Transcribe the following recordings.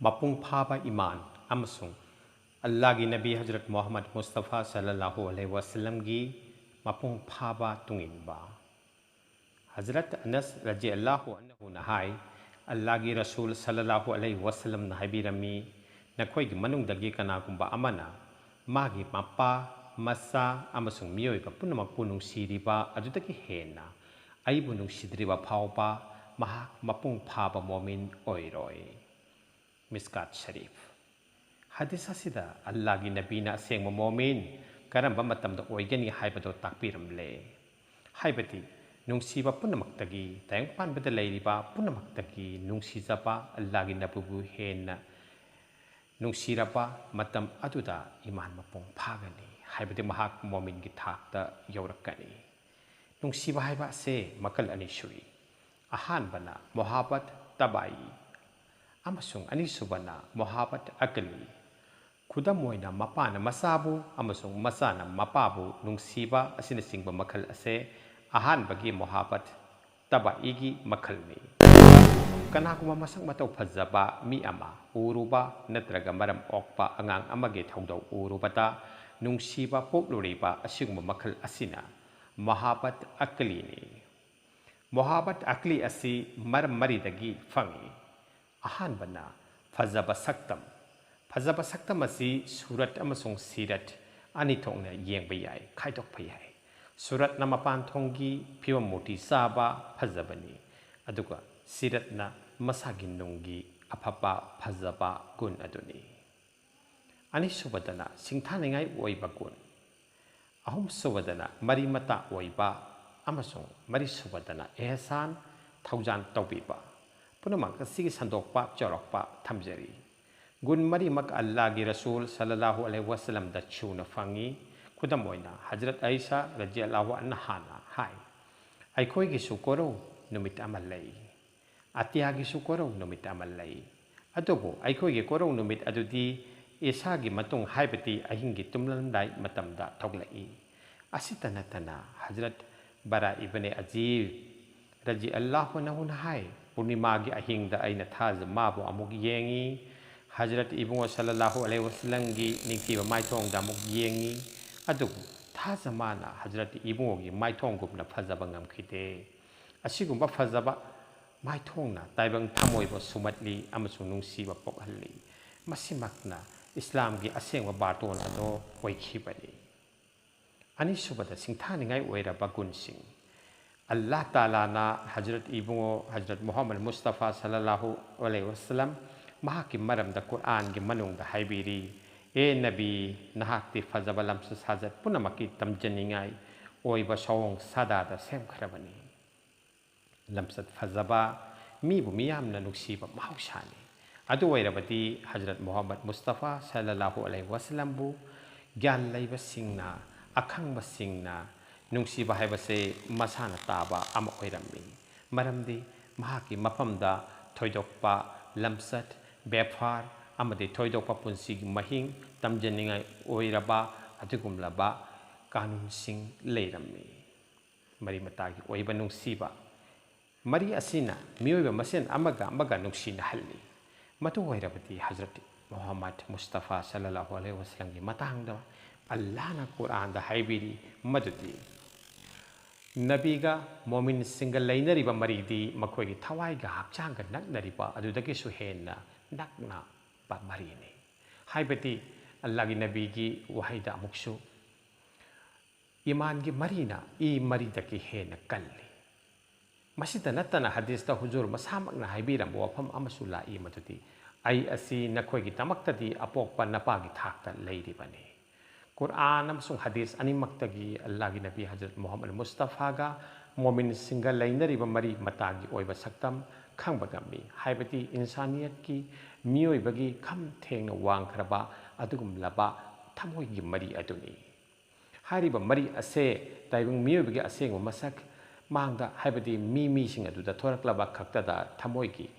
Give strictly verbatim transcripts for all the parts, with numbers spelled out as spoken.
ꯃꯄꯨꯡ ꯐꯥꯕ ꯏꯃꯥꯟ ꯑꯃꯁꯨꯡ ꯑꯜꯂꯥꯒꯤ ꯅꯕꯤ ꯍꯖꯔꯠ ꯃꯨꯍꯝꯃꯗ ꯃꯨꯁꯇꯐꯥ ꯁꯜꯂꯜꯂꯥꯍꯨ ꯑꯂꯩꯍꯤ ꯋꯥꯁꯜꯂꯝꯒꯤ ꯃꯄꯨꯡ ꯐꯥꯕ ꯇꯨꯡꯏꯟꯕ꯫ ꯍꯖꯔꯠ ꯑꯅꯁ ꯔꯖꯤꯌꯜꯂꯥꯍꯨ ꯑꯟꯍꯨꯅ ꯍꯥꯏ, ꯑꯜꯂꯥꯒꯤ ꯔꯁꯨꯜ ꯁꯜꯂꯜꯂꯥꯍꯨ ꯑꯂꯩꯍꯤ ꯋꯥꯁꯜꯂꯝꯅ ꯍꯥꯏꯕꯤꯔꯝꯃꯤ, "ꯅꯈꯣꯏꯒꯤ ꯃꯅꯨꯡꯗꯒꯤ ꯀꯅꯥꯒꯨꯝꯕ ꯑꯃꯅ ꯃꯥꯒꯤ ꯃꯄꯥ, ꯃꯆꯥ ꯑꯃꯁꯨꯡ ꯃꯤꯑꯣꯏꯕ ꯄꯨꯝꯅꯃꯛꯄꯨ ꯅꯨꯡꯁꯤꯔꯤꯕ ꯑꯗꯨꯗꯒꯤ ꯍꯦꯟꯅ ꯑꯩꯕꯨ ꯅꯨꯡꯁꯤꯗ꯭ꯔꯤꯕ ꯐꯥꯎꯕ ꯃꯍꯥꯛ ꯃꯄꯨꯡ ꯐꯥꯕ ꯃꯣꯃꯤꯟ ꯑꯣꯏꯔꯣꯏ"꯫ ꯃꯤꯁꯀꯥꯠ ꯁꯔꯤꯐ꯫ ꯍꯗꯤꯁ ꯑꯁꯤꯗ ꯑꯜꯂꯥꯒꯤ ꯅꯕꯤꯅ ꯑꯁꯦꯡꯕ ꯃꯣꯃꯤꯟ ꯀꯔꯝꯕ ꯃꯇꯝꯗ ꯑꯣꯏꯒꯅꯤ ꯍꯥꯏꯕꯗꯨ ꯇꯥꯛꯄꯤꯔꯝꯂꯦ꯫ ꯍꯥꯏꯕꯗꯤ, ꯅꯨꯡꯁꯤꯕ ꯄꯨꯝꯅꯃꯛꯇꯒꯤ, ꯇꯥꯏꯕꯪ ꯄꯥꯟꯕꯗ ꯂꯩꯔꯤꯕ ꯄꯨꯝꯅꯃꯛꯇꯒꯤ ꯅꯨꯡꯁꯤꯖꯕ ꯑꯜꯂꯥꯒꯤ ꯅꯕꯤꯕꯨ ꯍꯦꯟꯅ ꯅꯨꯡꯁꯤꯔꯕ ꯃꯇꯝ ꯑꯗꯨꯗ ꯏꯃꯥꯟ ꯃꯄꯨꯡ ꯐꯥꯒꯅꯤ, ꯍꯥꯏꯕꯗꯤ ꯃꯍꯥꯛ ꯃꯣꯃꯤꯟꯒꯤ ꯊꯥꯛꯇ ꯌꯧꯔꯛꯀꯅꯤ꯫ ꯅꯨꯡꯁꯤꯕ ꯍꯥꯏꯕ ꯑꯁꯦ ꯃꯈꯜ ꯑꯅꯤ ꯁꯨꯏ꯫ ꯑꯍꯥꯟꯕꯅ ꯃꯣꯍꯥꯕꯠ ꯇꯕꯥꯏ ꯑꯃꯁꯨꯡ ꯑꯅꯤꯁꯨꯕꯅ ꯃꯣꯍꯥꯕꯠ ꯑꯀꯂꯤ꯫ ꯈꯨꯗꯝ ꯑꯣꯏꯅ, ꯃꯄꯥꯅ ꯃꯆꯥꯕꯨ ꯑꯃꯁꯨꯡ ꯃꯆꯥꯅ ꯃꯄꯥꯕꯨ ꯅꯨꯡꯁꯤꯕ ꯑꯁꯤꯅꯆꯤꯡꯕ ꯃꯈꯜ ꯑꯁꯦ ꯑꯍꯥꯟꯕꯒꯤ ꯃꯣꯍꯥꯕꯠ ꯇꯕꯥꯏꯒꯤ ꯃꯈꯜꯅꯤ꯫ ꯀꯅꯥꯒꯨꯝꯕ ꯃꯁꯛ ꯃꯇꯧ ꯐꯖꯕ ꯃꯤ ꯑꯃ ꯎꯔꯨꯕ ꯅꯠꯇ꯭ꯔꯒ ꯃꯔꯝ ꯑꯣꯛꯄ ꯑꯉꯥꯡ ꯑꯃꯒꯤ ꯊꯧꯗꯧ ꯎꯔꯨꯕꯗ ꯅꯨꯡꯁꯤꯕ ꯄꯣꯛꯂꯨꯔꯤꯕ ꯑꯁꯤꯒꯨꯝꯕ ꯃꯈꯜ ꯑꯁꯤꯅ ꯃꯣꯍꯥꯕꯠ ꯑꯀꯂꯤꯅꯤ꯫ ꯃꯣꯍꯥꯕꯠ ꯑꯀꯂꯤ ꯑꯁꯤ ꯃꯔꯝ ꯃꯔꯤꯗꯒꯤ ꯐꯪꯏ꯫ ꯑꯍꯥꯟꯕꯅ ꯐꯖꯕ ꯁꯛꯇꯝ꯫ ꯐꯖꯕ ꯁꯛꯇꯝ ꯑꯁꯤ ꯁꯨꯔꯠ ꯑꯃꯁꯨꯡ ꯁꯤꯔꯠ ꯑꯅꯤ ꯊꯣꯛꯅ ꯌꯦꯡꯕ ꯌꯥꯏ, ꯈꯥꯏꯗꯣꯛꯄ ꯌꯥꯏ꯫ ꯁꯨꯔꯠꯅ ꯃꯄꯥꯟ ꯊꯣꯡꯒꯤ ꯐꯤꯕꯝ ꯃꯨꯔꯇꯤ ꯆꯥꯕ ꯐꯖꯕꯅꯤ, ꯑꯗꯨꯒ ꯁꯤꯔꯠꯅ ꯃꯁꯥꯒꯤ ꯅꯨꯡꯒꯤ ꯑꯐꯕ ꯐꯖꯕ ꯒꯨꯟ ꯑꯗꯨꯅꯤ꯫ ꯑꯅꯤꯁꯨꯕꯗꯅ ꯁꯤꯡꯊꯥꯅꯤꯡꯉꯥꯏ ꯑꯣꯏꯕ ꯒꯨꯟ꯫ ꯑꯍꯨꯝꯁꯨꯕꯗꯅ ꯃꯔꯤ ꯃꯇꯥ ꯑꯣꯏꯕ ꯑꯃꯁꯨꯡ ꯃꯔꯤꯁꯨꯕꯗꯅ ꯑꯦꯍꯁꯥꯟ, ꯊꯧꯖꯥꯟ ꯇꯧꯕꯤꯕ꯫ ꯄꯨꯝꯅꯃꯛ ꯑꯁꯤꯒꯤ ꯁꯟꯗꯣꯛꯄ ꯆꯥꯎꯔꯥꯛꯄ ꯊꯝꯖꯔꯤ꯫ ꯒꯨꯟ ꯃꯔꯤꯃꯛ ꯑꯜꯂꯥꯒꯤ ꯔꯁꯨꯜ ꯁꯜꯂꯜꯂꯥꯍꯨ ꯑꯂꯩꯍꯤ ꯋꯥꯁꯜꯂꯝꯗ ꯁꯨꯅ ꯐꯪꯏ꯫ ꯈꯨꯗꯝ ꯑꯣꯏꯅ, ꯍꯖꯔꯠ ꯑꯥꯏꯁꯥ ꯔꯖꯤꯌꯜꯂꯥꯍꯨ ꯑꯟꯍꯥꯅ ꯍꯥꯏ, "ꯑꯩꯈꯣꯏꯒꯤꯁꯨ ꯀꯣꯔꯧ ꯅꯨꯃꯤꯠ ꯑꯃ ꯂꯩ, ꯑꯇꯤꯌꯥꯒꯤꯁꯨ ꯀꯣꯔꯧ ꯅꯨꯃꯤꯠ ꯑꯃ ꯂꯩ꯫ ꯑꯗꯨꯕꯨ ꯑꯩꯈꯣꯏꯒꯤ ꯀꯣꯔꯧ ꯅꯨꯃꯤꯠ ꯑꯗꯨꯗꯤ ꯏꯁꯥꯒꯤ ꯃꯇꯨꯡ, ꯍꯥꯏꯕꯗꯤ ꯑꯍꯤꯡꯒꯤ ꯇꯨꯝꯂꯝꯗꯥꯏ ꯃꯇꯝꯗ ꯊꯣꯛꯂꯛꯏ"꯫ ꯑꯁꯤꯇ ꯅꯠꯇꯅ, ꯍꯖꯔꯠ ꯕꯔꯥ ꯏꯕꯅꯦ ꯑꯖꯤꯕ ꯔꯖꯤꯌꯜꯂꯥꯍꯨ ꯑꯟꯍꯨꯅ ꯍꯥꯏ, ꯄꯨꯔꯅꯤꯃꯥꯒꯤ ꯑꯍꯤꯡꯗ ꯑꯩꯅ ꯊꯥꯖ ꯃꯥꯕꯨ ꯑꯃꯨꯛ ꯌꯦꯡꯉꯤ꯫ ꯍꯖꯔꯠ ꯏꯕꯨꯡꯉꯣ ꯁꯜꯂꯜꯂꯥꯍꯨ ꯑꯂꯩꯍꯤ ꯋꯥꯁꯂꯝꯒꯤ ꯅꯤꯡꯊꯤꯕ ꯃꯥꯏꯊꯣꯡꯗ ꯑꯃꯨꯛ ꯌꯦꯡꯉꯤ꯫ ꯑꯗꯨꯕꯨ ꯊꯥꯖ ꯃꯥꯅ ꯍꯖꯔꯠ ꯏꯕꯨꯡꯉꯣꯒꯤ ꯃꯥꯏꯊꯣꯡꯒꯨꯝꯅ ꯐꯖꯕ ꯉꯝꯈꯤꯗꯦ꯫ ꯑꯁꯤꯒꯨꯝꯕ ꯐꯖꯕ ꯃꯥꯏꯊꯣꯡꯅ ꯇꯥꯏꯕꯪ ꯊꯃꯣꯏꯕꯨ ꯁꯨꯝꯍꯠꯂꯤ ꯑꯃꯁꯨꯡ ꯅꯨꯡꯁꯤꯕ ꯄꯣꯛꯍꯜꯂꯤ꯫ ꯃꯁꯤꯃꯛꯅ ꯏꯁꯂꯥꯝꯒꯤ ꯑꯁꯦꯡꯕ ꯕꯥꯔꯇꯣꯟ ꯑꯗꯣ ꯑꯣꯏꯈꯤꯕꯅꯤ꯫ ꯑꯅꯤꯁꯨꯕꯗ ꯁꯤꯡꯊꯥꯅꯤꯡꯉꯥꯏ ꯑꯣꯏꯔꯕ ꯒꯨꯟꯁꯤꯡ꯫ ꯑꯜꯂꯥꯍ ꯇꯥꯂꯥꯅ ꯍꯖꯔꯠ ꯏꯕꯨꯡꯉꯣ ꯍꯖꯔꯠ ꯃꯨꯍꯝꯃꯗ ꯃꯨꯁꯇꯐꯥ ꯁꯜꯂꯜꯂꯥꯍꯨ ꯑꯂꯩꯍꯤ ꯋꯥꯁꯂꯝ ꯃꯍꯥꯛꯀꯤ ꯃꯔꯝꯗ ꯀꯨꯔꯑꯥꯟꯒꯤ ꯃꯅꯨꯡꯗ ꯍꯥꯏꯕꯤꯔꯤ, "ꯑꯦ ꯅꯕꯤ, ꯅꯍꯥꯛꯇꯤ ꯐꯖꯕ ꯂꯝꯆꯠ ꯁꯥꯖꯠ ꯄꯨꯝꯅꯃꯛꯀꯤ ꯇꯝꯖꯅꯤꯡꯉꯥꯏ ꯑꯣꯏꯕ ꯁꯑꯣꯡ ꯁꯥꯗꯥꯗ ꯁꯦꯝꯈ꯭ꯔꯕꯅꯤ"꯫ ꯂꯝꯆꯠ ꯐꯖꯕ, ꯃꯤꯕꯨ ꯃꯤꯌꯥꯝꯅ ꯅꯨꯡꯁꯤꯕ ꯃꯍꯧꯁꯥꯅꯤ꯫ ꯑꯗꯨ ꯑꯣꯏꯔꯕꯗꯤ ꯍꯖꯔꯠ ꯃꯨꯍꯝꯃꯗ ꯃꯨꯁꯇꯐꯥ ꯁꯜꯂꯜꯂꯥꯍꯨ ꯑꯂꯩꯍꯤ ꯋꯥꯁꯂꯝꯕꯨ ꯒ꯭ꯌꯥꯟ ꯂꯩꯕꯁꯤꯡꯅ, ꯑꯈꯪꯕꯁꯤꯡꯅ ꯅꯨꯡꯁꯤꯕ ꯍꯥꯏꯕꯁꯦ ꯃꯁꯥꯅ ꯇꯥꯕ ꯑꯃ ꯑꯣꯏꯔꯝꯃꯤ꯫ ꯃꯔꯝꯗꯤ ꯃꯍꯥꯛꯀꯤ ꯃꯐꯝꯗ ꯊꯣꯏꯗꯣꯛꯄ ꯂꯝꯆꯠ, ꯕꯦꯐꯥꯔ ꯑꯃꯗꯤ ꯊꯣꯏꯗꯣꯛꯄ ꯄꯨꯟꯁꯤꯒꯤ ꯃꯍꯤꯡ ꯇꯝꯖꯅꯤꯡꯉꯥꯏ ꯑꯣꯏꯔꯕ ꯑꯗꯨꯒꯨꯝꯂꯕ ꯀꯥꯅꯨꯟꯁꯤꯡ ꯂꯩꯔꯝꯃꯤ꯫ ꯃꯔꯤ ꯃꯇꯥꯒꯤ ꯑꯣꯏꯕ ꯅꯨꯡꯁꯤꯕ꯫ ꯃꯔꯤ ꯑꯁꯤꯅ ꯃꯤꯑꯣꯏꯕ ꯃꯁꯦꯟ ꯑꯃꯒ ꯑꯃꯒ ꯅꯨꯡꯁꯤꯅꯍꯜꯂꯤ꯫ ꯃꯗꯨ ꯑꯣꯏꯔꯕꯗꯤ ꯍꯖꯔꯠ ꯃꯨꯍꯝꯃꯗ ꯃꯨꯁꯇꯐꯥ ꯁꯜꯂꯜꯂꯥꯍꯨ ꯑꯂꯩꯍꯤ ꯋꯥꯁꯂꯝꯒꯤ ꯃꯇꯥꯡꯗ ꯑꯜꯂꯥꯍꯅ ꯀꯨꯔꯑꯥꯟꯗ ꯍꯥꯏꯕꯤꯔꯤ ꯃꯗꯨꯗꯤ, "ꯅꯕꯤꯒ ꯃꯣꯃꯤꯟꯁꯤꯡꯒ ꯂꯩꯅꯔꯤꯕ ꯃꯔꯤꯗꯤ ꯃꯈꯣꯏꯒꯤ ꯊꯋꯥꯏꯒ ꯍꯛꯆꯥꯡꯒ ꯅꯛꯅꯔꯤꯕ ꯑꯗꯨꯗꯒꯤꯁꯨ ꯍꯦꯟꯅ ꯅꯛꯅꯕ ꯃꯔꯤꯅꯤ"꯫ ꯍꯥꯏꯕꯗꯤ ꯑꯜꯂꯥꯍꯒꯤ ꯅꯕꯤꯒꯤ ꯋꯥꯍꯩꯗ ꯑꯃꯨꯛꯁꯨ, "ꯏꯃꯥꯟꯒꯤ ꯃꯔꯤꯅ ꯏ ꯃꯔꯤꯗꯒꯤ ꯍꯦꯟꯅ ꯀꯜꯂꯤ"꯫ ꯃꯁꯤꯇ ꯅꯠꯇꯅ ꯍꯗꯤꯁꯇ ꯍꯨꯖꯨꯔ ꯃꯁꯥꯃꯛꯅ ꯍꯥꯏꯕꯤꯔꯝꯕ ꯋꯥꯐꯝ ꯑꯃꯁꯨ ꯂꯥꯛꯏ ꯃꯗꯨꯗꯤ, "ꯑꯩ ꯑꯁꯤ ꯅꯈꯣꯏꯒꯤꯗꯃꯛꯇꯗꯤ ꯑꯄꯣꯛꯄ ꯅꯄꯥꯒꯤ ꯊꯥꯛꯇ ꯂꯩꯔꯤꯕꯅꯤ"꯫ ꯀꯨꯔꯑꯥꯟ ꯑꯃꯁꯨꯡ ꯍꯗꯤꯁ ꯑꯅꯤꯃꯛꯇꯒꯤ ꯑꯜꯂꯥꯍꯒꯤ ꯅꯕꯤ ꯍꯖꯔꯠ ꯃꯨꯍꯝꯃꯗ ꯃꯨꯁꯇꯐꯥꯒ ꯃꯣꯃꯤꯟꯁꯤꯡꯒ ꯂꯩꯅꯔꯤꯕ ꯃꯔꯤ ꯃꯇꯥꯒꯤ ꯑꯣꯏꯕ ꯁꯛꯇꯝ ꯈꯪꯕ ꯉꯝꯃꯤ꯫ ꯍꯥꯏꯕꯗꯤ ꯏꯟꯁꯥꯅꯤꯌꯠꯀꯤ, ꯃꯤꯑꯣꯏꯕꯒꯤ ꯈꯝ ꯊꯦꯡꯅ ꯋꯥꯡꯈ꯭ꯔꯕ ꯑꯗꯨꯒꯨꯝꯂꯕ ꯊꯃꯣꯏꯒꯤ ꯃꯔꯤ ꯑꯗꯨꯅꯤ꯫ ꯍꯥꯏꯔꯤꯕ ꯃꯔꯤ ꯑꯁꯦ ꯇꯥꯏꯕꯪ ꯃꯤꯑꯣꯏꯕꯒꯤ ꯑꯁꯦꯡꯕ ꯃꯁꯛ ꯃꯥꯡꯗ, ꯍꯥꯏꯕꯗꯤ ꯃꯤ ꯃꯤꯁꯤꯡ ꯑꯗꯨꯗ ꯊꯣꯔꯛꯂꯕ ꯈꯛꯇꯗ ꯊꯃꯣꯏꯒꯤ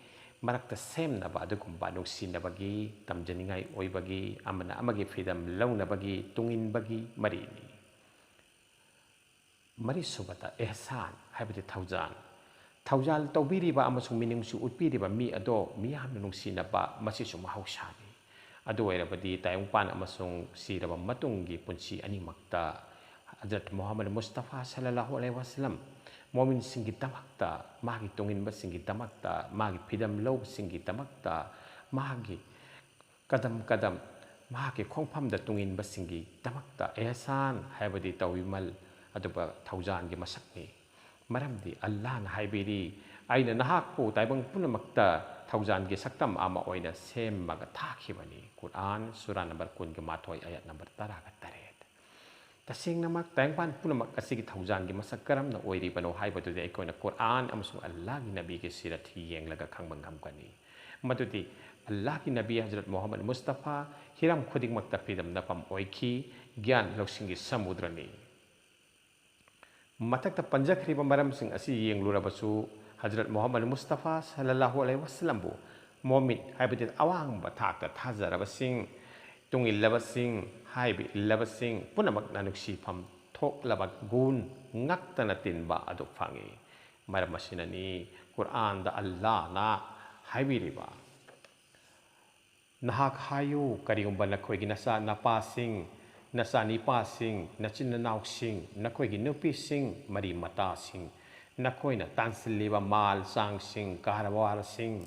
ꯃꯔꯛꯇ ꯁꯦꯝꯅꯕ ꯑꯗꯨꯒꯨꯝꯕ ꯅꯨꯡꯁꯤꯅꯕꯒꯤ, ꯇꯝꯖꯅꯤꯡꯉꯥꯏ ꯑꯣꯏꯕꯒꯤ, ꯑꯃꯅ ꯑꯃꯒꯤ ꯐ꯭ꯔꯤꯗꯝ ꯂꯧꯅꯕꯒꯤ, ꯇꯨꯡꯏꯟꯕꯒꯤ ꯃꯔꯤꯅꯤ꯫ ꯃꯔꯤꯁꯨꯕꯗ ꯑꯦꯍꯁꯥꯟ, ꯍꯥꯏꯕꯗꯤ ꯊꯧꯖꯥꯜ꯫ ꯊꯧꯖꯥꯜ ꯇꯧꯕꯤꯔꯤꯕ ꯑꯃꯁꯨꯡ ꯃꯤꯅꯨꯡꯁꯤ ꯎꯠꯄꯤꯔꯤꯕ ꯃꯤ ꯑꯗꯣ ꯃꯤꯌꯥꯝꯅ ꯅꯨꯡꯁꯤꯅꯕ, ꯃꯁꯤꯁꯨ ꯃꯍꯧꯁꯥꯅꯤ꯫ ꯑꯗꯨ ꯑꯣꯏꯔꯕꯗꯤ ꯇꯥꯏꯕꯪꯄꯥꯟ ꯑꯃꯁꯨꯡ ꯁꯤꯔꯕ ꯃꯇꯨꯡꯒꯤ ꯄꯨꯟꯁꯤ ꯑꯅꯤꯃꯛꯇ ꯍꯖꯔꯠ ꯃꯨꯍꯝꯃꯗ ꯃꯨꯁꯇꯐꯥ ꯁꯜꯂꯜꯂꯥꯍꯨ ꯑꯂꯩꯍꯤ ꯋꯥꯁꯂꯝ ꯃꯣꯃꯤꯟꯁꯤꯡꯒꯤꯗꯃꯛꯇ, ꯃꯥꯒꯤ ꯇꯨꯡꯏꯟꯕꯁꯤꯡꯒꯤꯗꯃꯛꯇ, ꯃꯥꯒꯤ ꯐꯤꯗꯝ ꯂꯧꯕꯁꯤꯡꯒꯤꯗꯃꯛꯇ, ꯃꯥꯒꯤ ꯀꯗꯝ ꯀꯗꯝ ꯃꯍꯥꯛꯀꯤ ꯈꯣꯡꯐꯝꯗ ꯇꯨꯡꯏꯟꯕꯁꯤꯡꯒꯤꯗꯃꯛꯇ ꯑꯦꯍꯁꯥꯟ ꯍꯥꯏꯕꯗꯤ ꯇꯧꯕꯤꯃꯜ ꯑꯗꯨꯒ ꯊꯧꯖꯥꯟꯒꯤ ꯃꯁꯛꯅꯤ꯫ ꯃꯔꯝꯗꯤ ꯑꯜꯂꯥꯍꯅ ꯍꯥꯏꯕꯤꯔꯤ, "ꯑꯩꯅ ꯅꯍꯥꯛꯄꯨ ꯇꯥꯏꯕꯪ ꯄꯨꯝꯅꯃꯛꯇ ꯊꯧꯖꯥꯟꯒꯤ ꯁꯛꯇꯝ ꯑꯃ ꯑꯣꯏꯅ ꯁꯦꯝꯃꯒ ꯊꯥꯈꯤꯕꯅꯤ"꯫ ꯀꯨꯔꯥꯟ ꯁꯨꯔꯥ ꯅꯝꯕꯔ ꯀꯨꯟꯒ ꯃꯥꯊꯣꯏ, ꯑꯌꯥꯠ ꯅꯝꯕꯔ ꯇꯔꯥꯒ ꯇꯔꯦꯠ꯫ ꯇꯁꯦꯡꯅꯃꯛ ꯇꯥꯏꯕꯪꯄꯥꯟ ꯄꯨꯝꯅꯃꯛ ꯑꯁꯤꯒꯤ ꯊꯧꯖꯥꯟꯒꯤ ꯃꯁꯛ ꯀꯔꯝꯅ ꯑꯣꯏꯔꯤꯕꯅꯣ ꯍꯥꯏꯕꯗꯨꯗꯤ ꯑꯩꯈꯣꯏꯅ ꯀꯨꯔꯥꯟ ꯑꯃꯁꯨꯡ ꯑꯜꯂꯥꯍꯒꯤ ꯅꯕꯤꯒꯤ ꯁꯤꯔꯠ ꯌꯦꯡꯂꯒ ꯈꯪꯕ ꯉꯝꯒꯅꯤ꯫ ꯃꯗꯨꯗꯤ ꯑꯜꯂꯥꯍꯒꯤ ꯅꯕꯤ ꯍꯖꯔꯠ ꯃꯨꯍꯝꯃꯗ ꯃꯨꯁꯇꯐꯥ ꯍꯤꯔꯝ ꯈꯨꯗꯤꯡꯃꯛꯇ ꯐꯤꯗꯝꯅꯐꯝ ꯑꯣꯏꯈꯤ, ꯒ꯭ꯌꯥꯟ ꯂꯧꯁꯤꯡꯒꯤ ꯁꯃꯨꯗ꯭ꯔꯅꯤ꯫ ꯃꯊꯛꯇ ꯄꯟꯖꯈ꯭ꯔꯤꯕ ꯃꯔꯝꯁꯤꯡ ꯑꯁꯤ ꯌꯦꯡꯂꯨꯔꯕꯁꯨ, ꯍꯖꯔꯠ ꯃꯨꯍꯝꯃꯗ ꯃꯨꯁꯇꯐꯥ ꯁꯜꯂꯜꯂꯥꯍꯨ ꯑꯂꯩꯍꯤ ꯋꯥꯁꯂꯝꯕꯨ ꯃꯣꯃꯤꯟ, ꯍꯥꯏꯕꯗꯤ ꯑꯋꯥꯡꯕ ꯊꯥꯛꯇ ꯊꯥꯖꯔꯕꯁꯤꯡ, ꯇꯨꯡ ꯏꯜꯂꯕꯁꯤꯡ, ꯍꯥꯏꯕ ꯏꯜꯂꯕꯁꯤꯡ ꯄꯨꯝꯅꯃꯛꯅ ꯅꯨꯡꯁꯤꯐꯝ ꯊꯣꯛꯂꯕ ꯒꯨꯟ ꯉꯥꯛꯇꯅ ꯇꯤꯟꯕ ꯑꯗꯨ ꯐꯪꯏ꯫ ꯃꯔꯝ ꯑꯁꯤꯅꯅꯤ ꯀꯨꯔꯥꯟꯗ ꯑꯜꯂꯥꯍꯅ ꯍꯥꯏꯕꯤꯔꯤꯕ, "ꯅꯍꯥꯛ ꯍꯥꯏꯌꯨ, ꯀꯔꯤꯒꯨꯝꯕ ꯅꯈꯣꯏꯒꯤ ꯅꯆꯥ ꯅꯄꯥꯁꯤꯡ, ꯅꯆꯥ ꯅꯤꯄꯥꯁꯤꯡ, ꯅꯆꯤꯟ ꯅꯅꯥꯎꯁꯤꯡ, ꯅꯈꯣꯏꯒꯤ ꯅꯨꯄꯤꯁꯤꯡ, ꯃꯔꯤ ꯃꯇꯥꯁꯤꯡ, ꯅꯈꯣꯏꯅ ꯇꯥꯟꯁꯤꯜꯂꯤꯕ ꯃꯥꯜ ꯆꯥꯡꯁꯤꯡ, ꯀꯔꯕꯥꯔꯁꯤꯡ,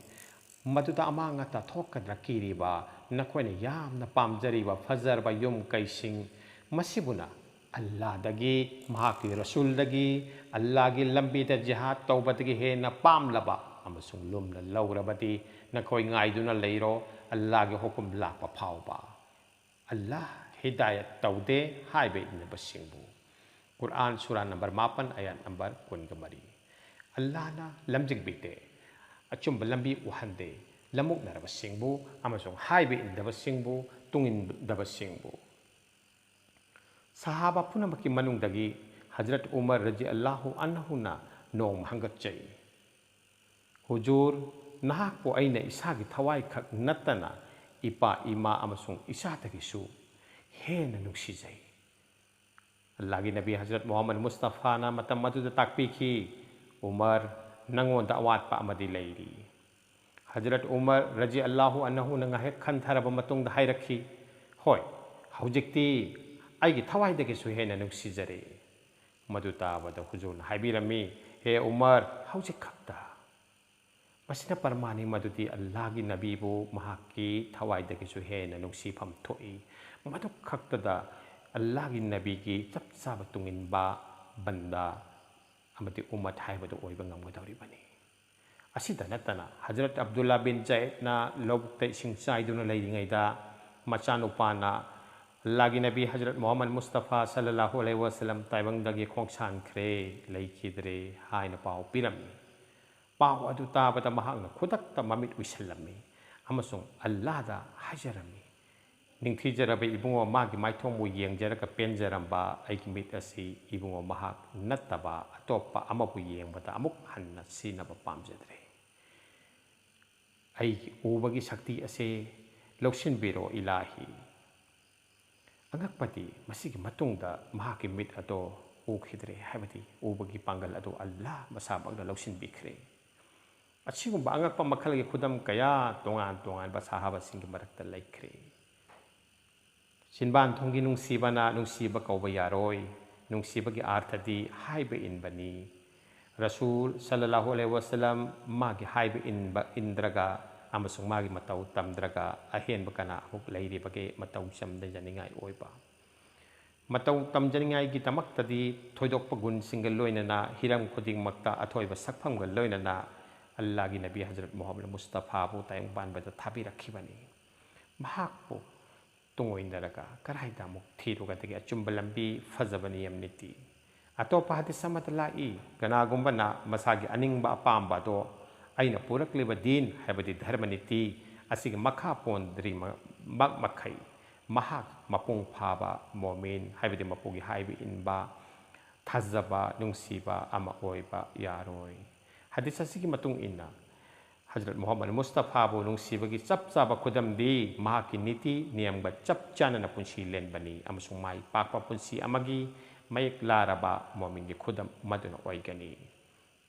ꯃꯗꯨꯗ ꯑꯃꯥꯡ ꯑꯇꯥ ꯊꯣꯛꯀꯗ꯭ꯔꯥ ꯀꯤꯔꯤꯕ, ꯅꯈꯣꯏꯅ ꯌꯥꯝꯅ ꯄꯥꯝꯖꯔꯤꯕ ꯐꯖꯔꯕ ꯌꯨꯝ ꯀꯩꯁꯤꯡ, ꯃꯁꯤꯕꯨꯅ ꯑꯜꯂꯥꯗꯒꯤ, ꯃꯍꯥꯛꯀꯤ ꯔꯁꯨꯜꯗꯒꯤ, ꯑꯜꯂꯥꯒꯤ ꯂꯝꯕꯤꯗ ꯖꯤꯍꯥꯗ ꯇꯧꯕꯗꯒꯤ ꯍꯦꯟꯅ ꯄꯥꯝꯂꯕ ꯑꯃꯁꯨꯡ ꯂꯨꯝꯅ ꯂꯧꯔꯕꯗꯤ ꯅꯈꯣꯏ ꯉꯥꯏꯗꯨꯅ ꯂꯩꯔꯣ, ꯑꯜꯂꯥꯒꯤ ꯍꯨꯀꯨꯝ ꯂꯥꯛꯄ ꯐꯥꯎꯕ"꯫ ꯑꯜꯂꯥꯍ ꯍꯤꯗꯥꯌꯠ ꯇꯧꯗꯦ ꯍꯥꯏꯕ ꯏꯟꯅꯕꯁꯤꯡꯕꯨ꯫ ꯀꯨꯔꯥꯟ ꯁꯨꯔꯥ ꯅꯝꯕꯔ ꯃꯥꯄꯟ, ꯑꯌꯥꯠ ꯅꯝꯕꯔ ꯀꯨꯟꯒ ꯃꯔꯤ꯫ ꯑꯜꯂꯥꯍꯅ ꯂꯝꯖꯤꯡꯕꯤꯗꯦ, ꯑꯆꯨꯝꯕ ꯂꯝꯕꯤ ꯎꯍꯟꯗꯦ, ꯂꯝꯃꯨꯛꯅꯔꯕꯁꯤꯡꯕꯨ ꯑꯃꯁꯨꯡ ꯍꯥꯏꯕ ꯏꯟꯗꯕꯁꯤꯡꯕꯨ, ꯇꯨꯡꯏꯟꯗꯕꯁꯤꯡꯕꯨ꯫ ꯁꯍꯥꯕꯥ ꯄꯨꯝꯅꯃꯛꯀꯤ ꯃꯅꯨꯡꯗꯒꯤ ꯍꯖꯔꯠ ꯎꯃꯔ ꯔꯖꯤꯌꯜꯂꯥꯍꯨ ꯑꯟꯍꯨꯅ ꯅꯣꯡꯃ ꯍꯪꯒꯠꯆꯩ, "ꯍꯨꯖꯨꯔ, ꯅꯍꯥꯛꯄꯨ ꯑꯩꯅ ꯏꯁꯥꯒꯤ ꯊꯋꯥꯏ ꯈꯛ ꯅꯠꯇꯅ ꯏꯄꯥ ꯏꯃꯥ ꯑꯃꯁꯨꯡ ꯏꯆꯥꯗꯒꯤꯁꯨ ꯍꯦꯟꯅ ꯅꯨꯡꯁꯤꯖꯩ"꯫ ꯑꯜꯂꯥꯍꯒꯤ ꯅꯕꯤ ꯍꯖꯔꯠ ꯃꯨꯍꯝꯃꯗ ꯃꯨꯁꯇꯐꯥꯅ ꯃꯇꯝ ꯑꯗꯨꯗ ꯇꯥꯛꯄꯤꯈꯤ, "ꯎꯃꯔ, ꯅꯉꯣꯟꯗ ꯑꯋꯥꯠꯄ ꯑꯃꯗꯤ ꯂꯩꯔꯤ꯫ ꯍꯖꯔꯠ ꯎꯃꯔ ꯔꯖꯤ ꯑꯜꯂꯥꯍꯨ ꯑꯟꯍꯨꯅ ꯉꯥꯏꯍꯥꯛ ꯈꯟꯊꯔꯕ ꯃꯇꯨꯡꯗ ꯍꯥꯏꯔꯛꯈꯤ, "ꯍꯣꯏ, ꯍꯧꯖꯤꯛꯇꯤ ꯑꯩꯒꯤ ꯊꯋꯥꯏꯗꯒꯤꯁꯨ ꯍꯦꯟꯅ ꯅꯨꯡꯁꯤꯖꯔꯦ꯫" ꯃꯗꯨ ꯇꯥꯕꯗ ꯍꯨꯖꯨꯔꯅ ꯍꯥꯏꯕꯤꯔꯝꯃꯤ, "ꯍꯦ ꯎꯃꯔ, ꯍꯧꯖꯤꯛ ꯈꯛꯇ!" ꯃꯁꯤꯅ ꯄꯔꯃꯥꯟꯅꯤ ꯃꯗꯨꯗꯤ ꯑꯜꯂꯥꯍꯒꯤ ꯅꯕꯤꯕꯨ ꯃꯍꯥꯛꯀꯤ ꯊꯋꯥꯏꯗꯒꯤꯁꯨ ꯍꯦꯟꯅ ꯅꯨꯡꯁꯤꯐꯝ ꯊꯣꯛꯏ꯫ ꯃꯗꯨ ꯈꯛꯇꯗ ꯑꯜꯂꯥꯍꯒꯤ ꯅꯕꯤꯒꯤ ꯆꯞ ꯆꯥꯕ ꯇꯨꯡꯏꯟꯕ ꯕꯟꯗꯥ ꯑꯃꯗꯤ ꯎꯝꯃꯠ ꯍꯥꯏꯕꯗꯨ ꯑꯣꯏꯕ ꯉꯝꯒꯗꯧꯔꯤꯕꯅꯤ꯫ ꯑꯁꯤꯗ ꯅꯠꯇꯅ ꯍꯖꯔꯠ ꯑꯕꯗꯨꯜꯂꯥ ꯕꯤꯟ ꯖꯌꯦꯗꯅ ꯂꯧꯕꯨꯛꯇ ꯏꯁꯤꯡ ꯆꯥꯏꯗꯨꯅ ꯂꯩꯔꯤꯉꯩꯗ ꯃꯆꯥꯅꯨꯄꯥꯅ ꯑꯜꯂꯥꯍꯒꯤ ꯅꯕꯤ ꯍꯖꯔꯠ ꯃꯨꯍꯝꯃꯗ ꯃꯨꯁꯇꯐꯥ ꯁꯜꯂꯜꯂꯥꯍꯨ ꯑꯂꯩꯍꯤ ꯋꯁꯜꯂꯝ ꯇꯥꯏꯕꯪꯗꯒꯤ ꯈꯣꯡꯁꯥꯟꯈ꯭ꯔꯦ, ꯂꯩꯈꯤꯗ꯭ꯔꯦ ꯍꯥꯏꯅ ꯄꯥꯎ ꯄꯤꯔꯝꯃꯤ꯫ ꯄꯥꯎ ꯑꯗꯨ ꯇꯥꯕꯗ ꯃꯍꯥꯛꯅ ꯈꯨꯗꯛꯇ ꯃꯃꯤꯠ ꯎꯏꯁꯤꯜꯂꯝꯃꯤ ꯑꯃꯁꯨꯡ ꯑꯜꯂꯥꯍꯗ ꯍꯥꯏꯖꯔꯝꯃꯤ, "ꯅꯤꯡꯊꯤꯖꯔꯕ ꯏꯕꯨꯡꯉꯣ, ꯃꯥꯒꯤ ꯃꯥꯏꯊꯣꯡꯕꯨ ꯌꯦꯡꯖꯔꯒ ꯄꯦꯟꯖꯔꯝꯕ ꯑꯩꯒꯤ ꯃꯤꯠ ꯑꯁꯤ ꯏꯕꯨꯡꯉꯣ ꯃꯍꯥꯛ ꯅꯠꯇꯕ ꯑꯇꯣꯞꯄ ꯑꯃꯕꯨ ꯌꯦꯡꯕꯗ ꯑꯃꯨꯛ ꯍꯟꯅ ꯁꯤꯅꯕ ꯄꯥꯝꯖꯗ꯭ꯔꯦ꯫ ꯑꯩꯒꯤ ꯎꯕꯒꯤ ꯁꯛꯇꯤ ꯑꯁꯤ ꯂꯧꯁꯤꯟꯕꯤꯔꯣ ꯏꯂꯥꯍꯤ꯫" ꯑꯉꯛꯄꯗꯤ, ꯃꯁꯤꯒꯤ ꯃꯇꯨꯡꯗ ꯃꯍꯥꯛꯀꯤ ꯃꯤꯠ ꯑꯗꯣ ꯎꯈꯤꯗ꯭ꯔꯦ, ꯍꯥꯏꯕꯗꯤ ꯎꯕꯒꯤ ꯄꯥꯡꯒꯜ ꯑꯗꯨ ꯑꯜꯂꯥꯍ ꯃꯁꯥꯃꯛꯅ ꯂꯧꯁꯤꯟꯕꯤꯈ꯭ꯔꯦ꯫ ꯑꯁꯤꯒꯨꯝꯕ ꯑꯉꯛꯄ ꯃꯈꯜꯒꯤ ꯈꯨꯗꯝ ꯀꯌꯥ ꯇꯣꯉꯥꯟ ꯇꯣꯉꯥꯟꯕ ꯁꯍꯥꯕꯥꯁꯤꯡꯒꯤ ꯃꯔꯛꯇ ꯂꯩꯈ꯭ꯔꯦ꯫ ꯆꯤꯟꯕꯥꯟ ꯊꯣꯡꯒꯤ ꯅꯨꯡꯁꯤꯕꯅ ꯅꯨꯡꯁꯤꯕ ꯀꯧꯕ ꯌꯥꯔꯣꯏ꯫ ꯅꯨꯡꯁꯤꯕꯒꯤ ꯑꯥꯔꯊꯗꯤ ꯍꯥꯏꯕ ꯏꯟꯕꯅꯤ꯫ ꯔꯁꯨꯜ ꯁꯜꯂꯜꯂꯥꯍꯨ ꯑꯂꯩꯍꯤ ꯋꯁꯜꯂꯝ ꯃꯥꯒꯤ ꯍꯥꯏꯕ ꯏꯟꯕ ꯏꯟꯗ꯭ꯔꯒ ꯑꯃꯁꯨꯡ ꯃꯥꯒꯤ ꯃꯇꯧ ꯇꯝꯗ꯭ꯔꯒ ꯑꯍꯦꯟꯕ ꯀꯅꯥ ꯑꯃꯨꯛ ꯂꯩꯔꯤꯕꯒꯦ ꯃꯇꯧ ꯆꯝꯖꯅꯤꯡꯉꯥꯏ ꯑꯣꯏꯕ? ꯃꯇꯧ ꯇꯝꯖꯅꯤꯡꯉꯥꯏꯒꯤꯗꯃꯛꯇꯗꯤ ꯊꯣꯏꯗꯣꯛꯄ ꯒꯨꯟꯁꯤꯡꯒ ꯂꯣꯏꯅꯅ ꯍꯤꯔꯝ ꯈꯨꯗꯤꯡꯃꯛꯇ ꯑꯊꯣꯏꯕ ꯁꯛꯐꯝꯒ ꯂꯣꯏꯅꯅ ꯑꯜꯂꯥꯍꯒꯤ ꯅꯕꯤ ꯍꯖꯔꯠ ꯃꯨꯍꯝꯃꯗ ꯃꯨꯁꯇꯐꯥꯕꯨ ꯇꯥꯏꯕꯪ ꯄꯥꯟꯕꯗ ꯊꯥꯕꯤꯔꯛꯈꯤꯕꯅꯤ꯫ ꯃꯍꯥꯛꯄꯨ ꯇꯨꯡꯑꯣꯏꯅꯔꯒ ꯀꯔꯥꯏꯗ ꯑꯃꯨꯛ ꯊꯤꯔꯨꯒꯗꯒꯦ? ꯑꯆꯨꯝꯕ ꯂꯝꯕꯤ, ꯐꯖꯕ ꯅꯤꯌꯝ ꯅꯤꯇꯤ꯫ ꯑꯇꯣꯞꯄ ꯍꯗꯤꯁ ꯑꯃꯗ ꯂꯥꯛꯏ, ꯀꯅꯥꯒꯨꯝꯕꯅ ꯃꯁꯥꯒꯤ ꯑꯅꯤꯡꯕ ꯑꯄꯥꯝꯕ ꯑꯗꯣ ꯑꯩꯅ ꯄꯨꯔꯛꯂꯤꯕ ꯗꯤꯟ, ꯍꯥꯏꯕꯗꯤ ꯙꯔꯃ ꯅꯤꯇꯤ ꯑꯁꯤꯒꯤ ꯃꯈꯥ ꯄꯣꯟꯗ꯭ꯔꯤ ꯃ-, ꯃꯛ ꯃꯈꯩ ꯃꯍꯥꯛ ꯃꯄꯨꯡ ꯐꯥꯕ ꯃꯣꯃꯤꯟ, ꯍꯥꯏꯕꯗꯤ ꯃꯄꯨꯒꯤ ꯍꯥꯏꯕ ꯏꯟꯕ, ꯊꯥꯖꯕ, ꯅꯨꯡꯁꯤꯕ ꯑꯃ ꯑꯣꯏꯕ ꯌꯥꯔꯣꯏ꯫ ꯍꯗꯤꯁ ꯑꯁꯤꯒꯤ ꯃꯇꯨꯡ ꯏꯟꯅ, ꯍꯖꯔꯠ ꯃꯨꯍꯝꯃꯗ ꯃꯨꯁꯇꯐꯥꯕꯨ ꯅꯨꯡꯁꯤꯕꯒꯤ ꯆꯞ ꯆꯥꯕ ꯈꯨꯗꯝꯗꯤ ꯃꯍꯥꯛꯀꯤ ꯅꯤꯇꯤ ꯅꯤꯌꯝꯒ ꯆꯞ ꯆꯥꯟꯅꯅ ꯄꯨꯟꯁꯤ ꯂꯦꯟꯕꯅꯤ ꯑꯃꯁꯨꯡ ꯃꯥꯏ ꯄꯥꯛꯄ ꯄꯨꯟꯁꯤ ꯑꯃꯒꯤ ꯃꯌꯦꯛ ꯂꯥꯔꯕ ꯃꯣꯃꯤꯟꯒꯤ ꯈꯨꯗꯝ ꯃꯗꯨꯅ ꯑꯣꯏꯒꯅꯤ꯫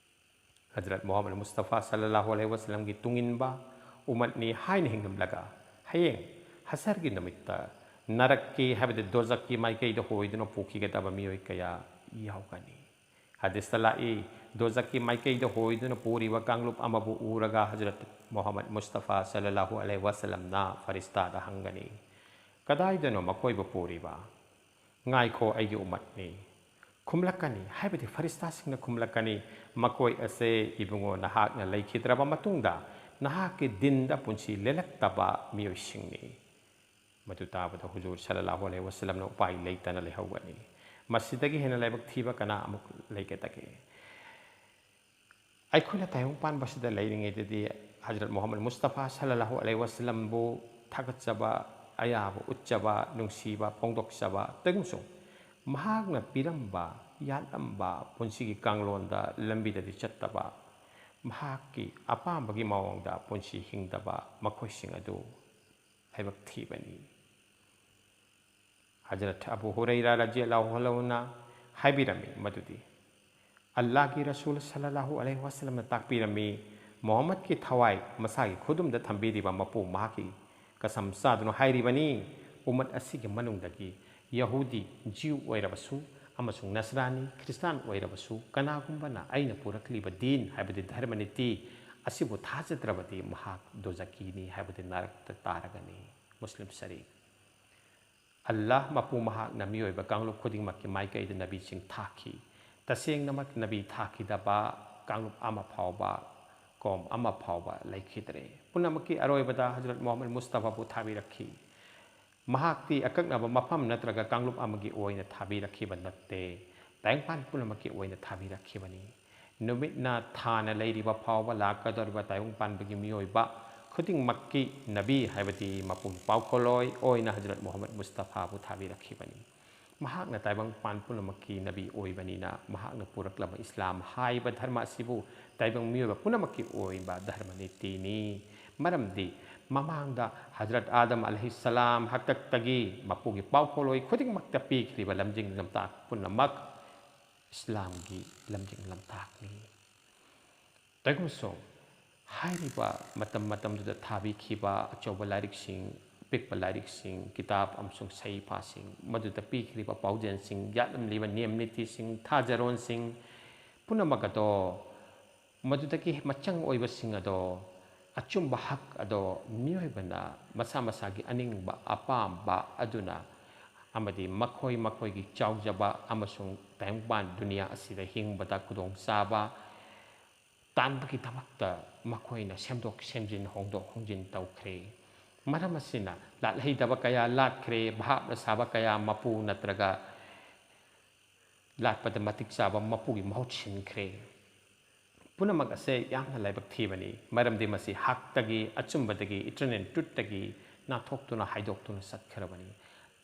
ꯍꯖꯔꯠ ꯃꯨꯍꯝꯃꯗ ꯃꯨꯁꯇꯐꯥ ꯁꯜꯂꯜꯂꯥꯍꯨ ꯑꯂꯩꯍꯤ ꯋꯥꯁꯂꯝꯒꯤ ꯇꯨꯡꯏꯟꯕ ꯎꯃꯠꯅꯤ ꯍꯥꯏꯅ ꯍꯤꯡꯂꯝꯂꯒ, ꯍꯌꯦꯡ ꯍꯁꯔꯒꯤ ꯅꯨꯃꯤꯠꯇ ꯅꯔꯛꯀꯤ, ꯍꯥꯏꯕꯗꯤ ꯗꯣꯖꯛꯀꯤ ꯃꯥꯏꯀꯩꯗ ꯍꯣꯏꯗꯨꯅ ꯄꯨꯈꯤꯒꯗꯕ ꯃꯤꯑꯣꯏ ꯀꯌꯥ ꯌꯥꯎꯒꯅꯤ꯫ ꯍꯗꯤꯁꯇ ꯂꯥꯛꯏ, ꯗꯣꯖꯛꯀꯤ ꯃꯥꯏꯀꯩꯗ ꯍꯣꯏꯗꯨꯅ ꯄꯨꯔꯤꯕ ꯀꯥꯡꯂꯨꯞ ꯑꯃꯕꯨ ꯎꯔꯒ ꯍꯖꯔꯠ ꯃꯨꯍꯝꯃꯗ ꯃꯨꯁꯇꯐꯥ ꯁꯜꯂꯜꯂꯥꯍꯨ ꯑꯂꯩꯍꯤ ꯋꯥꯁꯂꯝꯅ ꯐꯔꯤꯁꯇꯥꯗ ꯍꯪꯒꯅꯤ, "ꯀꯗꯥꯏꯗꯅꯣ ꯃꯈꯣꯏꯕꯨ ꯄꯨꯔꯤꯕ?" "ꯉꯥꯏꯈꯣ, ꯑꯩꯒꯤ ꯎꯃꯠꯅꯤ" ꯈꯨꯝꯂꯛꯀꯅꯤ, ꯍꯥꯏꯕꯗꯤ ꯐꯔꯤꯁꯇꯥꯁꯤꯡꯅ ꯈꯨꯝꯂꯛꯀꯅꯤ, "ꯃꯈꯣꯏ ꯑꯁꯦ, ꯏꯕꯨꯡꯉꯣ, ꯅꯍꯥꯛꯅ ꯂꯩꯈꯤꯗ꯭ꯔꯕ ꯃꯇꯨꯡꯗ ꯅꯍꯥꯛꯀꯤ ꯗꯤꯟꯗ ꯄꯨꯟꯁꯤ ꯂꯦꯜꯂꯛꯇꯕ ꯃꯤꯑꯣꯏꯁꯤꯡꯅꯤ"꯫ ꯃꯗꯨ ꯇꯥꯕꯗ ꯍꯨꯖꯨꯔ ꯁꯜꯂꯜꯂꯥꯍꯨ ꯑꯂꯩꯍꯤ ꯋꯥꯁꯂꯝꯅ ꯎꯄꯥꯏ ꯂꯩꯇꯅ ꯂꯩꯍꯧꯒꯅꯤ꯫ ꯃꯁꯤꯗꯒꯤ ꯍꯦꯟꯅ ꯂꯥꯏꯕꯛ ꯊꯤꯕ ꯀꯅꯥ ꯑꯃꯨꯛ ꯂꯩꯒꯗꯒꯦ? ꯑꯩꯈꯣꯏꯅ ꯇꯥꯏꯕꯪ ꯄꯥꯟꯕꯁꯤꯗ ꯂꯩꯔꯤꯉꯩꯗꯗꯤ ꯍꯖꯔꯠ ꯃꯨꯍꯝꯃꯗ ꯃꯨꯁꯇꯐꯥ ꯁꯜꯂꯜꯂꯥꯍꯨ ꯑꯂꯩꯍꯤ ꯋꯥꯁꯂꯝꯕꯨ ꯊꯥꯒꯠꯆꯕ, ꯑꯌꯥꯕ ꯎꯠꯆꯕ, ꯅꯨꯡꯁꯤꯕ ꯐꯣꯡꯗꯣꯛꯆꯕ, ꯑꯗꯨꯒꯨꯝꯁꯨ ꯃꯍꯥꯛꯅ ꯄꯤꯔꯝꯕ, ꯌꯥꯠꯂꯝꯕ ꯄꯨꯟꯁꯤꯒꯤ ꯀꯥꯡꯂꯣꯟꯗ ꯂꯝꯕꯤꯗꯗꯤ ꯆꯠꯇꯕ, ꯃꯍꯥꯛꯀꯤ ꯑꯄꯥꯝꯕꯒꯤ ꯃꯑꯣꯡꯗ ꯄꯨꯟꯁꯤ ꯍꯤꯡꯗꯕ ꯃꯈꯣꯏꯁꯤꯡ ꯑꯗꯨ ꯂꯥꯏꯕꯛ ꯊꯤꯕꯅꯤ꯫ ꯍꯖꯔꯠ ꯑꯕꯨ ꯍꯨꯔꯩꯔꯥ ꯔꯖꯤꯌꯜꯂꯥꯍꯨ ꯑꯟꯍꯨꯅ ꯍꯥꯏꯕꯤꯔꯝꯃꯤ ꯃꯗꯨꯗꯤ, ꯑꯜꯂꯥꯍꯒꯤ ꯔꯁꯨꯜ ꯁꯜꯂꯜꯂꯥꯍꯨ ꯑꯂꯩꯍꯤ ꯋꯥꯁꯂꯝꯅ ꯇꯥꯛꯄꯤꯔꯝꯃꯤ, ꯃꯨꯍꯝꯃꯗꯀꯤ ꯊꯋꯥꯏ ꯃꯁꯥꯒꯤ ꯈꯨꯗꯨꯝꯗ ꯊꯝꯕꯤꯔꯤꯕ ꯃꯄꯨ ꯃꯍꯥꯛꯀꯤ ꯀꯁꯝ ꯆꯥꯗꯨꯅ ꯍꯥꯏꯔꯤꯕꯅꯤ, ꯎꯃꯠ ꯑꯁꯤꯒꯤ ꯃꯅꯨꯡꯗꯒꯤ ꯌꯍꯨꯗꯤ, ꯖ꯭ꯌꯨ ꯑꯣꯏꯔꯕꯁꯨ ꯑꯃꯁꯨꯡ ꯅꯁꯔꯥꯅꯤ, ꯈ꯭ꯔꯤꯁꯇꯥꯟ ꯑꯣꯏꯔꯕꯁꯨ, ꯀꯅꯥꯒꯨꯝꯕꯅ ꯑꯩꯅ ꯄꯨꯔꯛꯂꯤꯕ ꯗꯤꯟ, ꯍꯥꯏꯕꯗꯤ ꯙꯔꯃ ꯅꯤꯇꯤ ꯑꯁꯤꯕꯨ ꯊꯥꯖꯗ꯭ꯔꯕꯗꯤ ꯃꯍꯥꯛ ꯗꯣꯖꯀꯤꯅꯤ, ꯍꯥꯏꯕꯗꯤ ꯅꯔꯛꯇ ꯇꯥꯔꯒꯅꯤ꯫ ꯃꯨꯁꯂꯤꯝ ꯁꯔꯤꯐ꯫ ꯑꯜꯂꯥꯍ ꯃꯄꯨ ꯃꯍꯥꯛꯅ ꯃꯤꯑꯣꯏꯕ ꯀꯥꯡꯂꯨꯞ ꯈꯨꯗꯤꯡꯃꯛꯀꯤ ꯃꯥꯏꯀꯩꯗ ꯅꯕꯤꯁꯤꯡ ꯊꯥꯈꯤ꯫ ꯇꯁꯦꯡꯅꯃꯛ ꯅꯕꯤ ꯊꯥꯈꯤꯗꯕ ꯀꯥꯡꯂꯨꯞ ꯑꯃ ꯐꯥꯎꯕ, ꯀꯧꯝ ꯑꯃ ꯐꯥꯎꯕ ꯂꯩꯈꯤꯗ꯭ꯔꯦ꯫ ꯄꯨꯝꯅꯃꯛꯀꯤ ꯑꯔꯣꯏꯕꯗ ꯍꯖꯔꯠ ꯃꯨꯍꯝꯃꯗ ꯃꯨꯁꯇꯐꯥꯕꯨ ꯊꯥꯕꯤꯔꯛꯈꯤ꯫ ꯃꯍꯥꯛꯇꯤ ꯑꯀꯛꯅꯕ ꯃꯐꯝ ꯅꯠꯇ꯭ꯔꯒ ꯀꯥꯡꯂꯨꯞ ꯑꯃꯒꯤ ꯑꯣꯏꯅ ꯊꯥꯕꯤꯔꯛꯈꯤꯕ ꯅꯠꯇꯦ, ꯇꯥꯏꯕꯪꯄꯥꯟ ꯄꯨꯝꯅꯃꯛꯀꯤ ꯑꯣꯏꯅ ꯊꯥꯕꯤꯔꯛꯈꯤꯕꯅꯤ꯫ ꯅꯨꯃꯤꯠꯅ ꯊꯥꯅ ꯂꯩꯔꯤꯕ ꯐꯥꯎꯕ ꯂꯥꯛꯀꯗꯧꯔꯤꯕ ꯇꯥꯏꯕꯪ ꯄꯥꯟꯕꯒꯤ ꯃꯤꯑꯣꯏꯕ ꯈꯨꯗꯤꯡꯃꯛꯀꯤ ꯅꯕꯤ, ꯍꯥꯏꯕꯗꯤ ꯃꯄꯨꯒꯤ ꯄꯥꯎꯈꯣꯜꯂꯣꯏ ꯑꯣꯏꯅ ꯍꯖꯔꯠ ꯃꯨꯍꯝꯃꯗ ꯃꯨꯁꯇꯐꯥꯕꯨ ꯊꯥꯕꯤꯔꯛꯈꯤꯕꯅꯤ꯫ ꯃꯍꯥꯛꯅ ꯇꯥꯏꯕꯪ ꯄꯥꯟ ꯄꯨꯝꯅꯃꯛꯀꯤ ꯅꯕꯤ ꯑꯣꯏꯕꯅꯤꯅ, ꯃꯍꯥꯛꯅ ꯄꯨꯔꯛꯂꯕ ꯏꯁꯂꯥꯝ ꯍꯥꯏꯕ ꯙꯔꯃ ꯑꯁꯤꯕꯨ ꯇꯥꯏꯕꯪ ꯃꯤꯑꯣꯏꯕ ꯄꯨꯝꯅꯃꯛꯀꯤ ꯑꯣꯏꯕ ꯙꯔꯃ ꯅꯤꯇꯤꯅꯤ꯫ ꯃꯔꯝꯗꯤ ꯃꯃꯥꯡꯗ ꯍꯖꯔꯠ ꯑꯥꯗꯝ ꯑꯂꯩꯍꯤꯁꯁꯂꯥꯝ ꯍꯥꯛꯇꯛꯇꯒꯤ ꯃꯄꯨꯒꯤ ꯄꯥꯎꯈꯣꯜꯂꯣꯏ ꯈꯨꯗꯤꯡꯃꯛꯇ ꯄꯤꯈ꯭ꯔꯤꯕ ꯂꯝꯖꯤꯡ ꯂꯝꯇꯥꯛ ꯄꯨꯝꯅꯃꯛ ꯏꯁꯂꯥꯝꯒꯤ ꯂꯝꯖꯤꯡ ꯂꯝꯇꯥꯛꯅꯤ꯫ ꯇꯥꯏꯒꯨꯝꯁꯨ ꯍꯥꯏꯔꯤꯕ ꯃꯇꯝ ꯃꯇꯝꯗꯨꯗ ꯊꯥꯕꯤꯈꯤꯕ ꯑꯆꯧꯕ ꯂꯥꯏꯔꯤꯛꯁꯤꯡ, ꯑꯄꯤꯛꯄ ꯂꯥꯏꯔꯤꯛꯁꯤꯡ, ꯀꯤꯇꯥꯕ ꯑꯃꯁꯨꯡ ꯁꯍꯤꯐꯥꯁꯤꯡ, ꯃꯗꯨꯗ ꯄꯤꯈ꯭ꯔꯤꯕ ꯄꯥꯎꯖꯦꯜꯁꯤꯡ, ꯌꯥꯠꯂꯝꯂꯤꯕ ꯅꯤꯌꯝ ꯅꯤꯇꯤꯁꯤꯡ, ꯊꯥꯖꯔꯣꯟꯁꯤꯡ ꯄꯨꯝꯅꯃꯛ ꯑꯗꯣ, ꯃꯗꯨꯗꯒꯤ ꯃꯆꯪ ꯑꯣꯏꯕꯁꯤꯡ ꯑꯗꯣ, ꯑꯆꯨꯝꯕ ꯍꯛ ꯑꯗꯣ ꯃꯤꯑꯣꯏꯕꯅ ꯃꯁꯥ ꯃꯁꯥꯒꯤ ꯑꯅꯤꯡꯕ ꯑꯄꯥꯝꯕ ꯑꯗꯨꯅ ꯑꯃꯗꯤ ꯃꯈꯣꯏ ꯃꯈꯣꯏꯒꯤ ꯆꯥꯎꯖꯕ ꯑꯃꯁꯨꯡ ꯇꯥꯏꯕꯪꯄꯥꯟ ꯗꯨꯅꯤꯌꯥ ꯑꯁꯤꯗ ꯍꯤꯡꯕꯗ ꯈꯨꯗꯣꯡꯆꯥꯕ ꯇꯥꯟꯕꯒꯤꯗꯃꯛꯇ ꯃꯈꯣꯏꯅ ꯁꯦꯝꯗꯣꯛ ꯁꯦꯝꯖꯤꯟ, ꯍꯣꯡꯗꯣꯛ ꯍꯣꯡꯖꯤꯟ ꯇꯧꯈ꯭ꯔꯦ꯫ ꯃꯔꯝ ꯑꯁꯤꯅ ꯂꯥꯠꯍꯩꯗꯕ ꯀꯌꯥ ꯂꯥꯠꯈ꯭ꯔꯦ, ꯚꯥꯞꯅ ꯁꯥꯕ ꯀꯌꯥ ꯃꯄꯨ ꯅꯠꯇ꯭ꯔꯒ ꯂꯥꯠꯄꯗ ꯃꯇꯤꯛ ꯆꯥꯕ ꯃꯄꯨꯒꯤ ꯃꯍꯨꯠ ꯁꯤꯟꯈ꯭ꯔꯦ꯫ ꯄꯨꯝꯅꯃꯛ ꯑꯁꯦ ꯌꯥꯝꯅ ꯂꯥꯏꯕꯛ ꯊꯤꯕꯅꯤ, ꯃꯔꯝꯗꯤ ꯃꯁꯤ ꯍꯛꯇꯒꯤ, ꯑꯆꯨꯝꯕꯗꯒꯤ, ꯏꯇꯔꯅꯦꯜ ꯇ꯭ꯔꯨꯠꯇꯒꯤ ꯅꯥꯟꯊꯣꯛꯇꯨꯅ, ꯍꯥꯏꯗꯣꯛꯇꯨꯅ ꯆꯠꯈ꯭ꯔꯕꯅꯤ꯫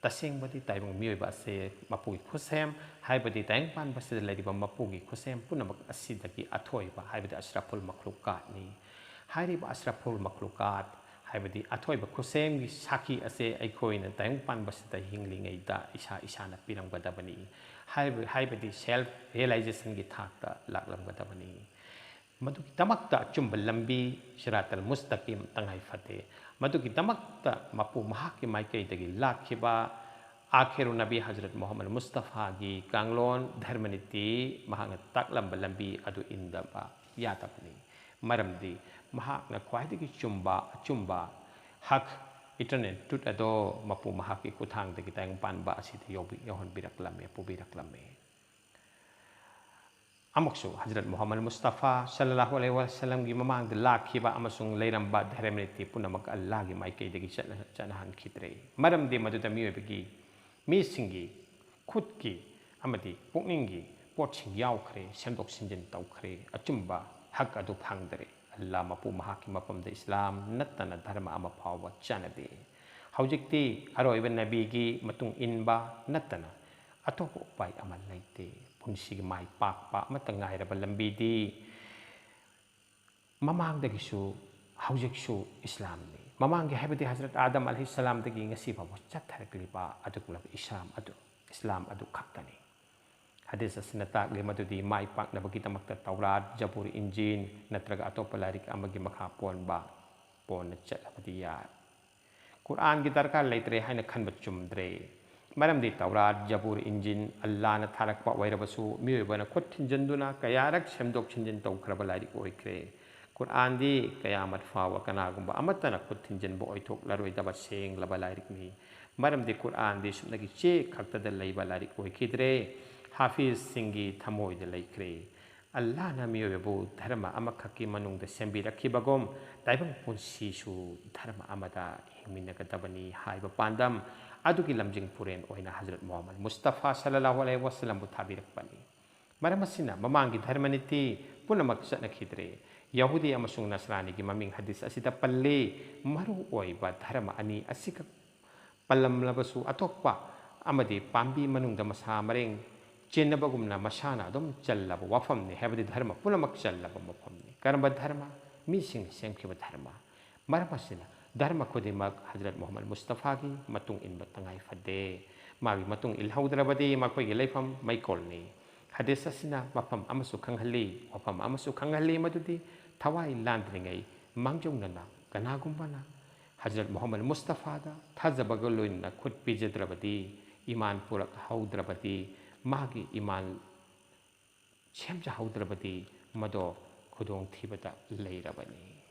ꯇꯁꯦꯡꯕꯗꯤ ꯇꯥꯏꯕꯪ ꯃꯤꯑꯣꯏꯕ ꯑꯁꯦ ꯃꯄꯨꯒꯤ ꯈꯨꯠꯁꯦꯝ, ꯍꯥꯏꯕꯗꯤ ꯇꯥꯏꯕꯪ ꯄꯥꯟꯕꯁꯤꯗ ꯂꯩꯔꯤꯕ ꯃꯄꯨꯒꯤ ꯈꯨꯠꯁꯦꯝ ꯄꯨꯝꯅꯃꯛ ꯑꯁꯤꯗꯒꯤ ꯑꯊꯣꯏꯕ, ꯍꯥꯏꯕꯗꯤ ꯑꯁ꯭ꯔꯐꯨꯜ ꯃꯈ꯭ꯂꯨꯀꯥꯠꯅꯤ꯫ ꯍꯥꯏꯔꯤꯕ ꯑꯁ꯭ꯔꯐꯨꯜ ꯃꯈ꯭ꯂꯨꯀꯥꯠ, ꯍꯥꯏꯕꯗꯤ ꯑꯊꯣꯏꯕ ꯈꯨꯠꯁꯦꯝꯒꯤ ꯁꯥꯈꯤ ꯑꯁꯦ ꯑꯩꯈꯣꯏꯅ ꯇꯥꯏꯕꯪ ꯄꯥꯟꯕꯁꯤꯗ ꯍꯤꯡꯂꯤꯉꯩꯗ ꯏꯁꯥ ꯏꯁꯥꯅ ꯄꯤꯔꯝꯒꯗꯕꯅꯤ꯫ ꯍꯥꯏꯕ-, ꯍꯥꯏꯕꯗꯤ ꯁꯦꯜꯐ ꯔꯤꯌꯦꯂꯥꯏꯖꯦꯁꯟꯒꯤ ꯊꯥꯛꯇ ꯂꯥꯛꯂꯝꯒꯗꯕꯅꯤ꯫ ꯃꯗꯨꯒꯤꯗꯃꯛꯇ ꯑꯆꯨꯝꯕ ꯂꯝꯕꯤ ꯁꯤꯔꯥꯇꯜ ꯃꯨꯁꯇꯀꯤꯝ ꯇꯉꯥꯏ ꯐꯗꯦ꯫ ꯃꯗꯨꯒꯤꯗꯃꯛꯇ ꯃꯄꯨ ꯃꯍꯥꯛꯀꯤ ꯃꯥꯏꯀꯩꯗꯒꯤ ꯂꯥꯛꯈꯤꯕ ꯑꯥꯈꯤꯔꯨ ꯅꯕꯤ ꯍꯖꯔꯠ ꯃꯨꯍꯝꯃꯗ ꯃꯨꯁꯇꯐꯥꯒꯤ ꯀꯥꯡꯂꯣꯟ, ꯙꯔꯃꯅꯤꯇꯤ, ꯃꯍꯥꯛꯅ ꯇꯥꯛꯂꯝꯕ ꯂꯝꯕꯤ ꯑꯗꯨ ꯏꯟꯗꯕ ꯌꯥꯗꯕꯅꯤ꯫ ꯃꯔꯝꯗꯤ ꯃꯍꯥꯛꯅ ꯈ꯭ꯋꯥꯏꯗꯒꯤ ꯆꯨꯝꯕ, ꯑꯆꯨꯝꯕ, ꯍꯛ, ꯏꯇꯔꯅꯦꯜ ꯇ꯭ꯔꯨꯠ ꯑꯗꯣ ꯃꯄꯨ ꯃꯍꯥꯛꯀꯤ ꯈꯨꯠꯊꯥꯡꯗꯒꯤ ꯇꯥꯏꯕꯪ ꯄꯥꯟꯕ ꯑꯁꯤꯗ ꯌꯧꯕꯤ-, ꯌꯧꯍꯟꯕꯤꯔꯛꯂꯝꯃꯤ, ꯄꯨꯕꯤꯔꯛꯂꯝꯃꯤ꯫ ꯑꯃꯨꯛꯁꯨ ꯍꯖꯔꯠ ꯃꯨꯍꯝꯃꯗ ꯃꯨꯁꯇꯐꯥ ꯁꯜꯂꯜꯂꯥꯍꯨ ꯑꯂꯩꯍꯤ ꯋꯥꯁꯜꯂꯝꯒꯤ ꯃꯃꯥꯡꯗ ꯂꯥꯛꯈꯤꯕ ꯑꯃꯁꯨꯡ ꯂꯩꯔꯝꯕ ꯙꯔꯃꯅꯤꯇꯤ ꯄꯨꯝꯅꯃꯛ ꯑꯜꯂꯥꯍꯒꯤ ꯃꯥꯏꯀꯩꯗꯒꯤ ꯆꯠꯅ-, ꯆꯠꯅꯍꯟꯈꯤꯗ꯭ꯔꯦ꯫ ꯃꯔꯝꯗꯤ ꯃꯗꯨꯗ ꯃꯤꯑꯣꯏꯕꯒꯤ, ꯃꯤꯁꯤꯡꯒꯤ ꯈꯨꯠꯀꯤ ꯑꯃꯗꯤ ꯄꯨꯛꯅꯤꯡꯒꯤ ꯄꯣꯠꯁꯤꯡ ꯌꯥꯎꯈ꯭ꯔꯦ, ꯁꯦꯝꯗꯣꯛ ꯁꯦꯝꯖꯤꯟ ꯇꯧꯈ꯭ꯔꯦ, ꯑꯆꯨꯝꯕ ꯍꯛ ꯑꯗꯨ ꯐꯪꯗꯔꯦ꯫ ꯑꯜꯂꯥꯍ ꯃꯄꯨ ꯃꯍꯥꯛꯀꯤ ꯃꯐꯝꯗ ꯏꯁꯂꯥꯝ ꯅꯠꯇꯅ ꯙꯔꯃ ꯑꯃ ꯐꯥꯎꯕ ꯆꯠꯅꯗꯦ꯫ ꯍꯧꯖꯤꯛꯇꯤ ꯑꯔꯣꯏꯕ ꯅꯕꯤꯒꯤ ꯃꯇꯨꯡ ꯏꯟꯕ ꯅꯠꯇꯅ ꯑꯇꯣꯞꯄ ꯎꯄꯥꯏ ꯑꯃ ꯂꯩꯇꯦ꯫ ꯄꯨꯟꯁꯤꯒꯤ ꯃꯥꯏ ꯄꯥꯛꯄ ꯑꯃꯠꯇ ꯉꯥꯏꯔꯕ ꯂꯝꯕꯤꯗꯤ ꯃꯃꯥꯡꯗꯒꯤꯁꯨ ꯍꯧꯖꯤꯛꯁꯨ ꯏꯁꯂꯥꯝꯅꯤ꯫ ꯃꯃꯥꯡꯒꯤ ꯍꯥꯏꯕꯗꯤ ꯍꯖꯔꯠ ꯑꯥꯗꯝ ꯑꯂꯩꯍꯤꯁꯂꯥꯝꯗꯒꯤ ꯉꯁꯤ ꯐꯥꯎꯕ ꯆꯠꯊꯔꯛꯂꯤꯕ ꯑꯗꯨꯒꯨꯝꯂꯕ ꯏꯁꯂꯥꯝ ꯑꯗꯨ, ꯏꯁꯂꯥꯝ ꯑꯗꯨ ꯈꯛꯇꯅꯤ꯫ ꯍꯗꯤꯁ ꯑꯁꯤꯅ ꯇꯥꯛꯂꯤ ꯃꯗꯨꯗꯤ ꯃꯥꯏ ꯄꯥꯛꯅꯕꯒꯤꯗꯃꯛꯇ ꯇꯧꯔꯥꯠ, ꯖꯕꯨꯔ, ꯏꯟꯖꯤꯟ ꯅꯠꯇ꯭ꯔꯒ ꯑꯇꯣꯞꯄ ꯂꯥꯏꯔꯤꯛ ꯑꯃꯒꯤ ꯃꯈꯥ ꯄꯣꯟꯕ ꯄꯣꯟꯅ ꯆꯠꯂꯕꯗꯤ ꯌꯥꯏ꯫ ꯀꯨꯔꯥꯟꯒꯤ ꯗꯔꯀꯥꯔ ꯂꯩꯇ꯭ꯔꯦ ꯍꯥꯏꯅ ꯈꯟꯕ ꯆꯨꯝꯗ꯭ꯔꯦ꯫ ꯃꯔꯝꯗꯤ ꯇꯧꯔꯥꯠ, ꯖꯕꯨꯔ, ꯏꯟꯖꯤꯟ ꯑꯜꯂꯥꯅ ꯊꯥꯔꯛꯄ ꯑꯣꯏꯔꯕꯁꯨ ꯃꯤꯑꯣꯏꯕꯅ ꯈꯨꯠ ꯊꯤꯟꯖꯤꯟꯗꯨꯅ ꯀꯌꯥꯔꯛ ꯁꯦꯝꯗꯣꯛ ꯁꯦꯝꯖꯤꯟ ꯇꯧꯈ꯭ꯔꯕ ꯂꯥꯏꯔꯤꯛ ꯑꯣꯏꯈ꯭ꯔꯦ꯫ ꯀꯨꯔꯥꯟꯗꯤ ꯀꯌꯥꯃꯠ ꯐꯥꯎꯕ ꯀꯅꯥꯒꯨꯝꯕ ꯑꯃꯠꯇꯅ ꯈꯨꯠ ꯊꯤꯟꯖꯤꯟꯕ ꯑꯣꯏꯊꯣꯛꯂꯔꯣꯏꯗꯕ ꯁꯦꯡꯂꯕ ꯂꯥꯏꯔꯤꯛꯅꯤ꯫ ꯃꯔꯝꯗꯤ ꯀꯨꯔꯥꯟꯗꯤ ꯁꯨꯞꯅꯒꯤ ꯆꯦ ꯈꯛꯇꯗ ꯂꯩꯕ ꯂꯥꯏꯔꯤꯛ ꯑꯣꯏꯈꯤꯗ꯭ꯔꯦ꯫ ꯍꯥꯐꯤꯖꯁꯤꯡꯒꯤ ꯊꯃꯣꯏꯗ ꯂꯩꯈ꯭ꯔꯦ꯫ ꯑꯜꯂꯥꯅ ꯃꯤꯑꯣꯏꯕꯕꯨ ꯙꯔꯃ ꯑꯃꯈꯛꯀꯤ ꯃꯅꯨꯡꯗ ꯁꯦꯝꯕꯤꯔꯛꯈꯤꯕꯒꯨꯝ ꯇꯥꯏꯕꯪ ꯄꯨꯟꯁꯤꯁꯨ ꯙꯔꯃ ꯑꯃꯗ ꯍꯤꯡꯃꯤꯟꯅꯒꯗꯕꯅꯤ ꯍꯥꯏꯕ ꯄꯥꯟꯗꯝ ꯑꯗꯨꯒꯤ ꯂꯝꯖꯤꯡ ꯄꯨꯔꯦꯟ ꯑꯣꯏꯅ ꯍꯖꯔꯠ ꯃꯨꯍꯝꯃꯗ ꯃꯨꯁꯇꯐꯥ ꯁꯜꯂꯜꯂꯥꯍꯨ ꯑꯂꯩꯍꯤ ꯋꯥꯁꯜꯂꯝꯕꯨ ꯊꯥꯕꯤꯔꯛꯄꯅꯤ꯫ ꯃꯔꯝ ꯑꯁꯤꯅ ꯃꯃꯥꯡꯒꯤ ꯙꯔꯃ ꯅꯤꯇꯤ ꯄꯨꯝꯅꯃꯛ ꯆꯠꯅꯈꯤꯗ꯭ꯔꯦ꯫ ꯌꯍꯨꯗꯤ ꯑꯃꯁꯨꯡ ꯅꯁꯔꯥꯅꯤꯒꯤ ꯃꯃꯤꯡ ꯍꯗꯤꯁ ꯑꯁꯤꯗ ꯄꯜꯂꯤ꯫ ꯃꯔꯨ ꯑꯣꯏꯕ ꯙꯔꯃ ꯑꯅꯤ ꯑꯁꯤꯈꯛ ꯄꯜꯂꯝꯂꯕꯁꯨ ꯑꯇꯣꯞꯄ ꯑꯃꯗꯤ ꯄꯥꯝꯕꯤ ꯃꯅꯨꯡꯗ ꯃꯁꯥ ꯃꯔꯦꯡ ꯆꯦꯟꯅꯕꯒꯨꯝꯅ ꯃꯁꯥꯅ ꯑꯗꯨꯝ ꯆꯜꯂꯕ ꯋꯥꯐꯝꯅꯤ, ꯍꯥꯏꯕꯗꯤ ꯙꯔꯃ ꯄꯨꯝꯅꯃꯛ ꯆꯜꯂꯕ ꯃꯐꯝꯅꯤ꯫ ꯀꯔꯝꯕ ꯙꯔꯃ? ꯃꯤꯁꯤꯡꯅ ꯁꯦꯝꯈꯤꯕ ꯙꯔꯃ꯫ ꯃꯔꯝ ꯑꯁꯤꯅ ꯙꯔꯃ ꯈꯨꯗꯤꯡꯃꯛ ꯍꯖꯔꯠ ꯃꯨꯍꯝꯃꯗ ꯃꯨꯁꯇꯐꯥꯒꯤ ꯃꯇꯨꯡ ꯏꯟꯕ ꯇꯉꯥꯏ ꯐꯗꯦ꯫ ꯃꯥꯒꯤ ꯃꯇꯨꯡ ꯏꯜꯍꯧꯗ꯭ꯔꯕꯗꯤ ꯃꯈꯣꯏꯒꯤ ꯂꯩꯐꯝ ꯃꯩꯀꯣꯜꯅꯤ꯫ ꯍꯗꯤꯁ ꯑꯁꯤꯅ ꯃꯐꯝ ꯑꯃꯁꯨ ꯈꯪꯍꯜꯂꯤ, ꯋꯥꯐꯝ ꯑꯃꯁꯨ ꯈꯪꯍꯜꯂꯤ, ꯃꯗꯨꯗꯤ ꯊꯋꯥꯏ ꯂꯥꯟꯗ꯭ꯔꯤꯉꯩ ꯃꯥꯡꯖꯧꯅꯅ ꯀꯅꯥꯒꯨꯝꯕꯅ ꯍꯖꯔꯠ ꯃꯨꯍꯝꯃꯗ ꯃꯨꯁꯇꯐꯥꯗ ꯊꯥꯖꯕꯒ ꯂꯣꯏꯅꯅ ꯈꯨꯠ ꯄꯤꯖꯗ꯭ꯔꯕꯗꯤ, ꯏꯃꯥꯟ ꯄꯨꯔꯛꯍꯧꯗ꯭ꯔꯕꯗꯤ, ꯃꯥꯒꯤ ꯏꯃꯥꯟ ꯁꯦꯝꯖꯍꯧꯗ꯭ꯔꯕꯗꯤ ꯃꯗꯣ ꯈꯨꯗꯣꯡꯊꯤꯕꯗ ꯂꯩꯔꯕꯅꯤ꯫